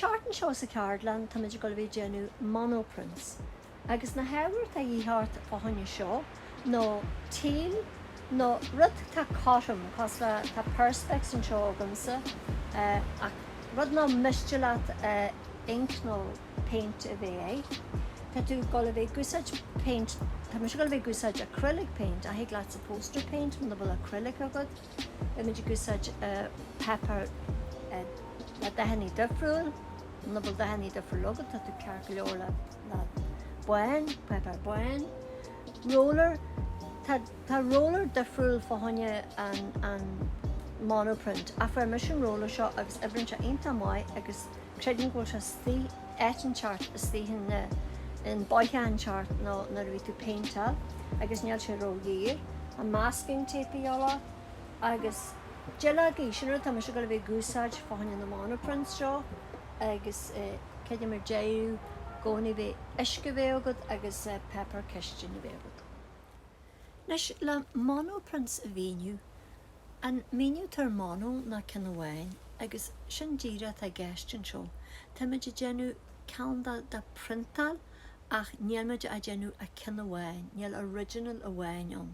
tseachtain seo sa cheardlann táimid ag dul a bheith ag déanamh monoprints agus na hábhair atá a dhíth ort fá choinne seo nó tile nó rud atá cothrom cosúil le tá perspex anseo agamsa ach rud nach miste leat ink nó péint a bheith air. Tá tú ag dul a bheith ag úsáid péint, tá mise ag dul a bheith ag úsáid acrylic paint ach thig leatsa poster paint muna bhfuil acrylic agat. Beimid ag úsáid páipéar le dathanna difriúil. Muna bhfuil dathanna difriúil agat, tá tú ceart go leor le bán, páipéar bán. Roller, tá tá roller difriúil fá choinne an an monoprint ach fuair mise an roller seo agus oibríonn sé iontach maith agus creidim go bhfuil sé istigh áit inteacht istigh in in bóitheach inteacht nó nuair a bhí tú péinteáil agus níl sé ró-ghéar. An masking tape a dhíobháil ort agus duilleogaí, sin rud atá mise ag dul a bheith ag úsáid fá choinne na monoprints seo agus creidim ar deireadh gcónaí bheith uisce a bheith agat agus páipéar cistine a bheith agat. Anois le monoprints a mhíniú, An míniú atá ar mono ná ceann amháin agus sin díreach atá i gceist anseo. Táimid ag déanamh ceann de de priontáil ach nílmid á déanamh ach ceann amháin, níl original amháin ann.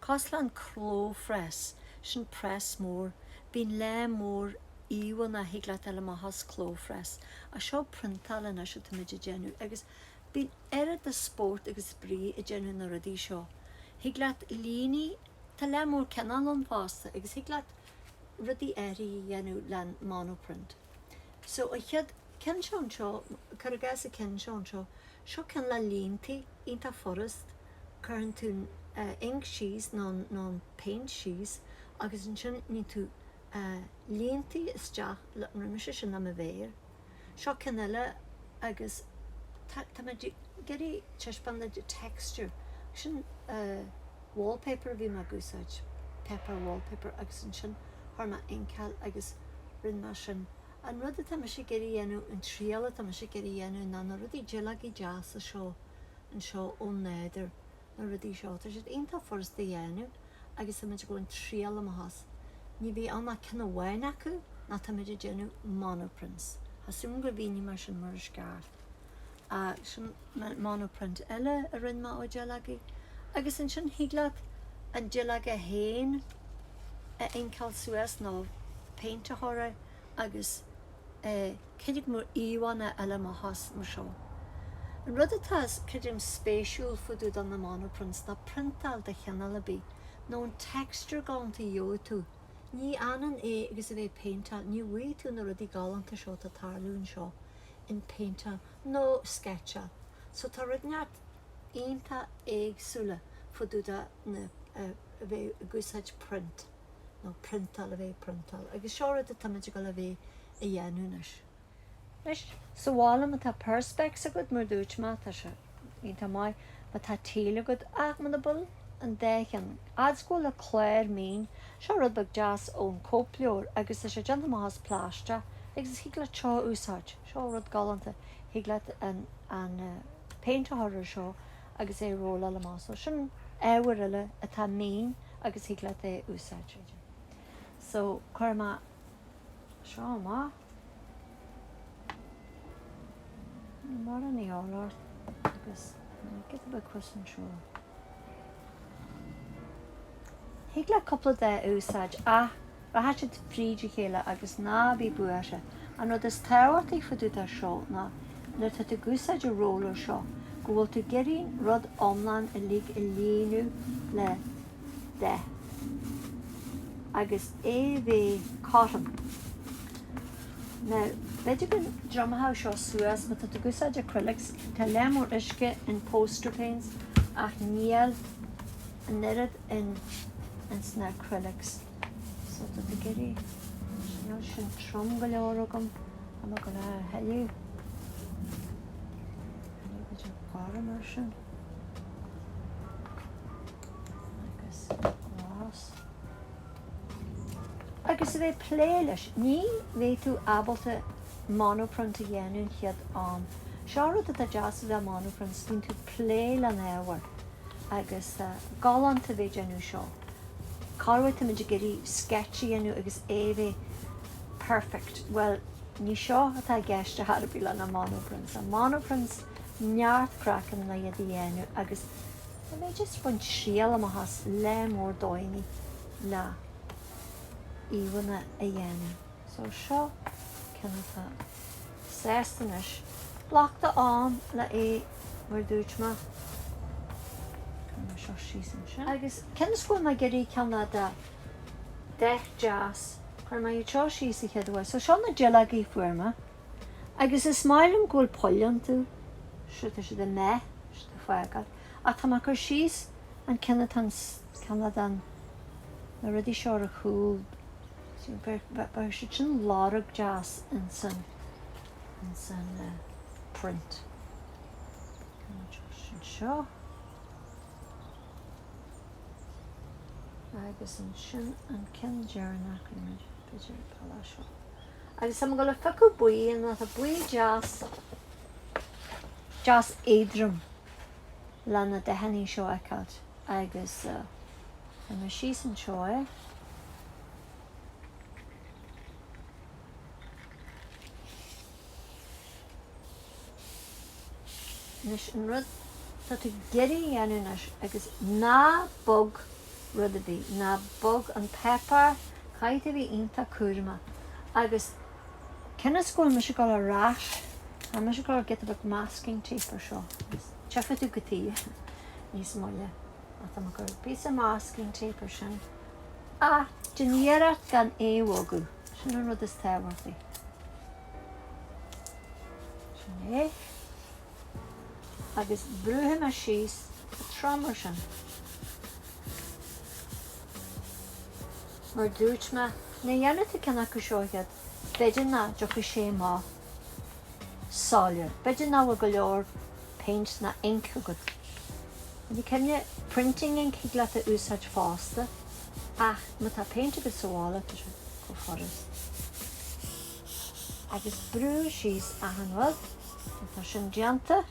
Cosúil le an clóphreas, sin press mór, bíonn lear mór íomhánna a thig leat a fháil amach as clóphreas. Ach seo priontáil anois atáimid ag déanamh agus bíonn oiread de spórt agus spraoi ag déanamh na rudaí seo. Thig leat líní Tá lear mór cineál ann fosta agus thig leat rudaí áirithe a dhéanamh le an monoprint. So an chéad ceann seo anseo, cuir i gcás an ceann seo anseo, seo ceann le líontaí, iontach furast, cuireann tú an ink síos nó nó an paint síos agus ansin níonn tú líontaí isteach, rinne mise sin le mo mhéar. Seo ceann eile agus tá tá mé ag iarraidh taispeáint duit texture, sin wallpaper a bhí mé ag úsáid, páipéar wallpaper agus ansin chuir mé inceáil agus rinne mé sin. An rud atá mise ag iarraidh a dhéanamh, an triail atá mise ag iarraidh a dhéanamh ná na rudaí duilleogaí deasa seo anseo ón nádúr, na rudaí seo, tá siad iontach furasta a dhéanamh agus tá muid ag gabháil triail amach as. Ní bheidh ann ach ceann amháin acu ná tá muid ag déanamh monoprints. Tá súil agam gur mhínigh mé sin mar is ceart. Sin monoprint eile a rinne mé ó duilleogaí. Agus ansin thig leat an duilleoga féin a inceáil suas nó péint a chur air agus creidim go mór íomhánna eile amach as mar seo. An rud atá, creidim, spéisiúil fá dtaobh de na monoprints ná priontáil de chineál ar bith, nó an texture galánta a gheobhaidh tú. Ní ionann é agus a bheith ag péinteáil, ní bhfaighidh tú na rudaí galánta seo atá ag tarlú anseo in péinteáil nó sceitseáil. So tá rud inteacht iontach éagsúla fá dtaobh de na a bheith ag úsáid print nó priontáil a bheith ag priontáil agus seo rud atáimid ag dul a bheith a dhéanamh anois. Anois, sa bhaile má tá perspex agat mar dúirt mé tá sé iontach maith má tá tile agat ach muna bhfuil an dá cheann, fhad 's go bhfuil an clár mín, seo rud beag deas ón cóipleabhar agus tá sé déanta amach as plaisteach agus thig leat seo a úsáid, seo rud galánta, thig leat an an péint a chur ar seo agus é a rolláil amach so sin ábhar eile atá mín agus thig leat é a úsáid. So cuirfidh mé seo amach. Níl mórán a dhíobháil ort agus giota beag thuas anseo. Thig leat cúpla dath a úsáid ach rachaidh siad fríd a chéile agus ná bí buartha. An rud is tábhachtaí fá dtaobh de seo ná nuair atá tú ag úsáid an roller seo go bhfuil tú ag iarraidh an rud iomlán uilig a líonadh le dath agus é bheith cothrom. Now, b'fhéidir go dtriomódh seo suas má tá tú ag úsáid acrylics, tá lear mór uisce in poster paints ach níl an oiread in ins na acrylics. So tá tú ag iarraidh, níl sin trom go leor agam, tá mé gonna a thuilleadh. B'fhéidir gorm mar sin. Agus glas. Agus a bheith ag plé leis, ní bheidh tú ábalta monoprint a dhéanamh an chéad am. Seo rud atá deas le monoprints, bíonn tú ag plé le n-ábhar agus galánta a bheith ag déanamh seo. Corruair táimid ag iarraidh sketch a dhéanamh agus é a bheith perfect. Bhuel. Ní seo atá i gceist ar chor ar bith le na monoprints. Na monoprints, neart craiceann le iad a dhéanamh agus tá mé just ag baint triail amach as lear mór dóigheanna le íomhánna a dhéanamh. So seo ceann atá sásta anois. Glac do am le é mar a dúirt mé. Cuirfidh mé seo síos ansin. Agus cionn is go bhfuil mé ag iarraidh ceann de dath deas. Cuirfidh mé iad seo síos a chéad uair. So seo na duilleogaí a fuair mé. Agus is maith liom go bhfuil poill iontu. Seo tá siad imithe, tá siad ag fágáil. Ach tá mé ag cur síos an ceann atá an ceann den na rudaí seo ar a chúl. Beidh siad sin lorg deas insan insan print. Sin seo. Agus ansin an ceann deireanach, b'fhéidir bealach seo. Agus tá mé ag dul a phiocadh buí, nó tá buí deas, deas éadrom le na dathannaí seo a fheiceáilt. Agus cuirfidh mé síos anseo é. Anois an rud tá tú ag iarraidh a dhéanamh anois agus ná bog rud ar bith, ná bog an páipéar, caithfidh tú a bheith iontach cúramach agus cionn is go bhfuil mise ag dul ar ais, tá mise ag dul giota beag masking tape ar seo, tchífidh tú cad chuige níos moille ach tá mé ag cur píosa masking tape ar sin ach déan iarracht gan é a bhogadh, sin an rud is tábhachtaí. Sin é. Agus brúfaidh mé síos go trom mar sin. Mar dúirt mé, nuair a dhéanfaidh tú ceann acu seo a chéad, b'fhéidir nach dtiocfaidh sé amach soiléir. B'fhéidir nach bhfuil go leor péint ná ink agat. Ní cuimhne, printing ink thig leat a úsáid fosta, ach má tá péint agat sa bhaile, tá sé chomh furast. Agus brú síos achan rud. Tá sin déanta.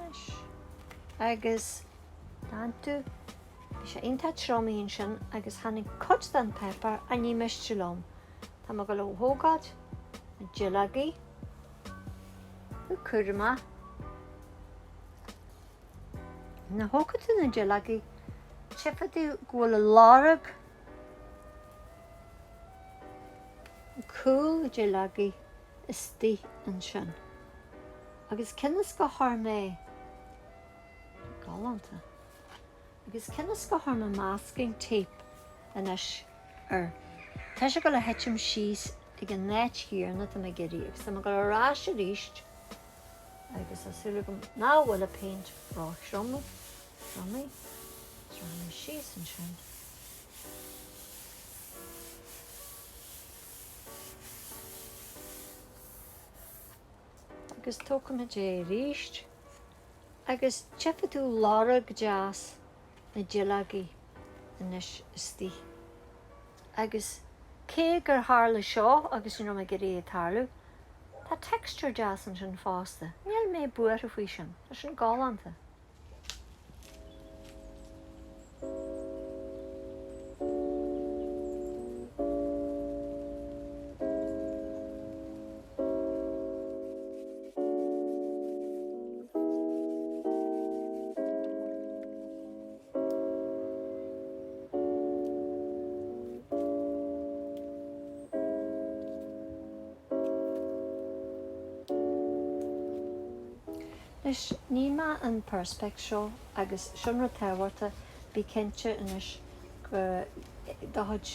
Anois. Agus d'aon tú, bhí sé iontach triomaithe ansin agus tháinig cuid den páipéar ach ní miste liom. Tá mé ag dul a thógáilt na duilleogaí go cúramach. Nuair a thógfaidh tú na duilleogaí, tchífidh tú go bhfuil lorg cúl na duilleogaí istigh ansin. Agus cionn is gur chuir mé, galánta, agus cionn is gur chuir mé masking tape anois air, tá sé ag dul a thitim síos ag an áit chéanna atá mé ag iarraidh agus tá mé ag dul ar ais arís Agus tá súil agam nach bhfuil an péint ró-thriom, triomaithe. Sraith mé síos ansin. Agus tógfaimid é arís. Agus tchífidh tú lorg deas na duilleogaí anois istigh. Agus cé gur tharla seo, agus ní raibh mé ag iarraidh é tarlú, tá texture deas ansin fosta. Níl mé buartha faoi sin. Tá sin galánta. Anois, nigh mé an perspex seo agus sin rud tábhachtach, bí cinnte anois go do chuid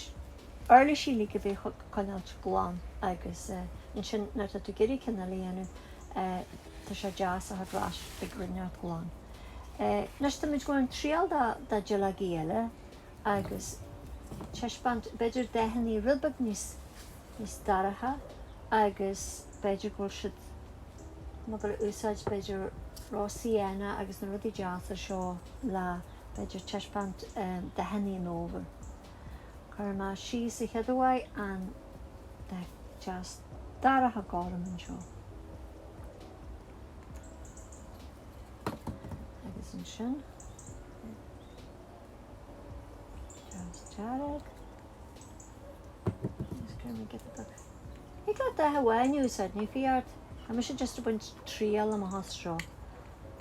uirlisí uilig a bheith ag coinneáilt glan agus ansin nuair atá tú ag iarraidh ceann eile a dhéanamh tá sé deas a theacht ar ais ag rud inteacht glan. Anois táimid ag gabháil triail de duilleogaí eile agus taispeáint b'fhéidir dathannaí rud beag níos níos dorcha agus b'fhéidir go bhfuil siad ag gabháil a úsáid b'fhéidir raw sienna agus na rudaí deasa seo le b'fhéidir taispeáint dathannaí an fhómhair. Cuirfidh mé síos a chéad uair an dath deas dorcha gorm anseo. Agus ansin deas dearg. Cuirfidh mé giota beag. Thig leat dath amháin a úsáid, ní fiú ort. Tá mise just ag baint triail amach as seo.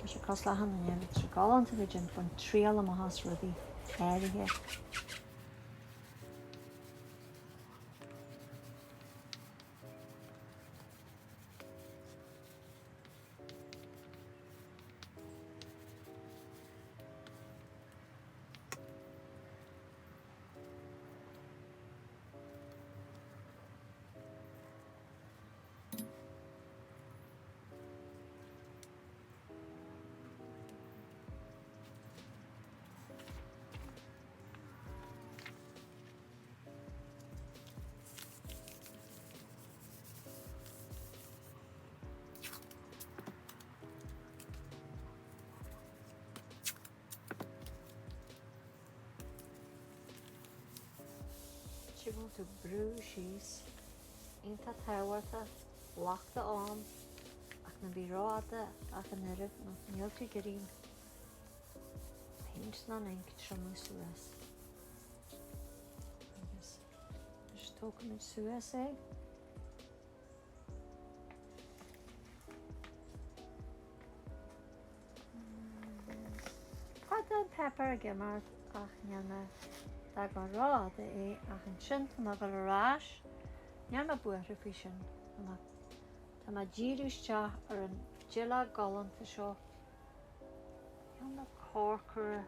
Tá sé cosúil le achan duine eile, tá sé galánta a bheith ag baint triail amach as rudaí áirithe. Tuigim go bhfuil tú ag brú síos. Iontach tábhachtach, glac do am, ach ná bí rófhada ach an oiread nó níl tú ag iarraidh an péint ná an ink triomú suas. Agus anois tógfaimid suas é. Tá an páipéar ag imeacht ach níl mé ag fágáil rófhada é ach ansin tá mé ag dul ar ais, níl mé buartha faoi sin, tá mé ag díriú isteach ar an duilleog galánta seo, ceann corcra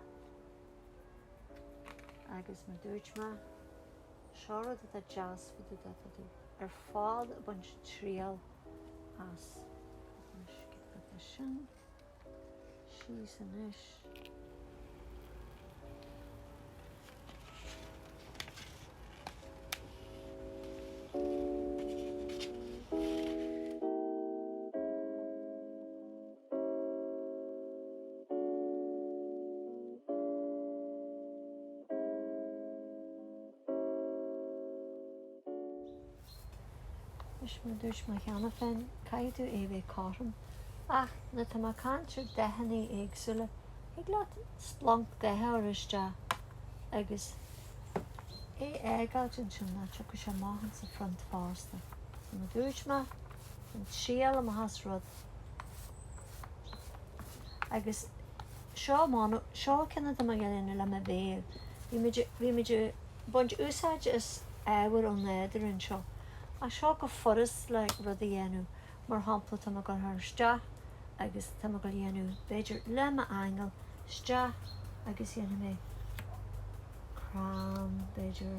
agus mar dúirt mé, seo rud atá deas fá dtaobh de, tá tú ar fad ag baint triail as. Anois giota beag de sin síos anois. Anois, mar a dúirt mé cheana féin, caithfidh tú é a bheith cothrom. Ach nuair atá mé ag caint ar dathanna éagsúla, thig leat splanc datha a chur isteach agus é a fhágáilt ansin nó tiocfaidh sé amach insa phrionta fosta. So mar a dúirt mé, bain triail amach as rud. Agus seo mono, seo ceann atá mé ag déanamh le mo mhéar. Bhí muid, bhí muid ag baint úsáid as ábhar ón nádúr anseo. Ach seo go furast le rud a dhéanamh, mar shampla tá mé ag dul thar isteach agus tá mé ag dul a dhéanamh b'fhéidir le m'aingeal isteach agus dhéanfaidh mé crann b'fhéidir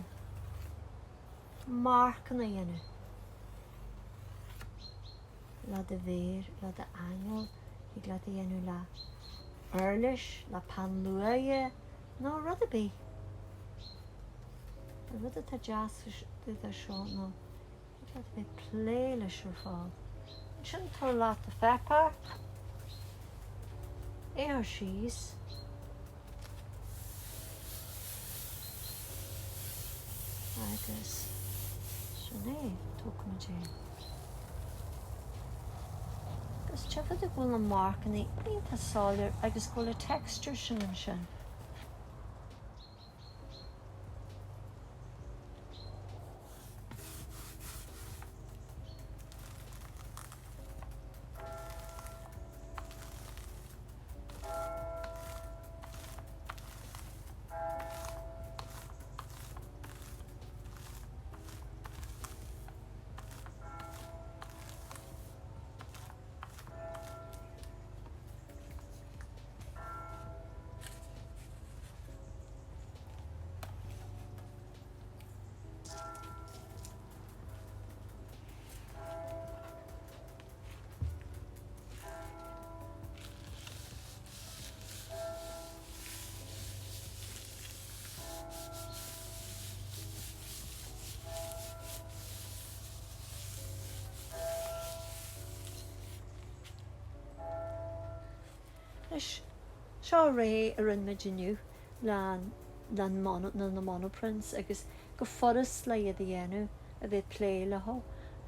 marcanna a dhéanamh le do mhéar, le d'aingeal, thig leat a dhéanamh le uirlis, le peann luaidhe nó rud ar bith. An rud atá deas fá dtaobh de seo ná thig leat a bheith ag plé leis ar fad. Ansin tabhair leat do pháipéar, é a chur síos. Agus sin é, tógfaimid é. Agus tchífidh tú go bhfuil na marcanna iontach soiléir agus go bhfuil an texture sin ansin. Anois, seo réidh a rinne muid inniu le le na monoprints agus go furast le iad a dhéanamh, a bheith ag plé leo.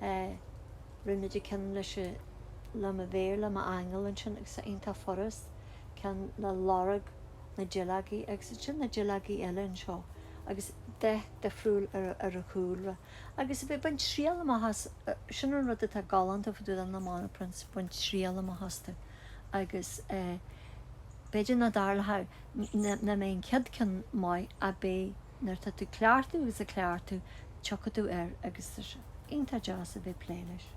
Rinne muid an ceann leis le mo mhéar, le m'aingeal ansin agus tá iontach furast, ceann le lorg na duilleogaí agus ansin na duilleogaí eile anseo. Agus dath difriúil ar an chúlra. Agus a bheith ag baint triail amach as, sin an rud atá galánta fá dtaobh de na monoprints, baint triail amach astu. Agus eh, b'fhéidir nach dtarlódh, nach mbeidh an chéad ceann maith ach beidh, nuair atá tú ag cleachtadh agus ag cleachtadh, tiocfaidh tú air agus tá sé iontach deas a bheith ag plé leis.